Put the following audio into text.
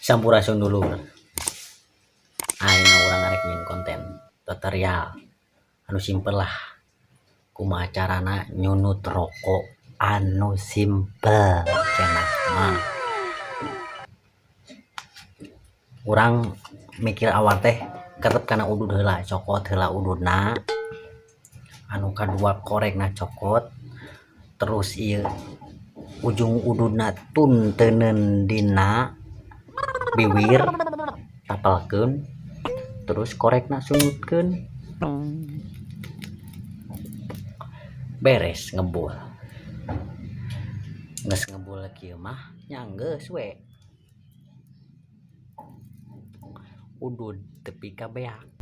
Sampurasun dulur. Ayeuna urang arek nyieun konten tutorial anu simpel lah. Kumaha carana nyunut rokok anu simpel cenah mah. Urang mikir awal teh kerep kana udud heula, cokot heula ududna. Anu kadua korekna cokot, terus ieu ujung ududna tunteuneun dina biwir tapelkeun, terus korekna sunutkeun, beres ngebul. Geus ngebul kieu mah nya geus we udud tepi ka beak.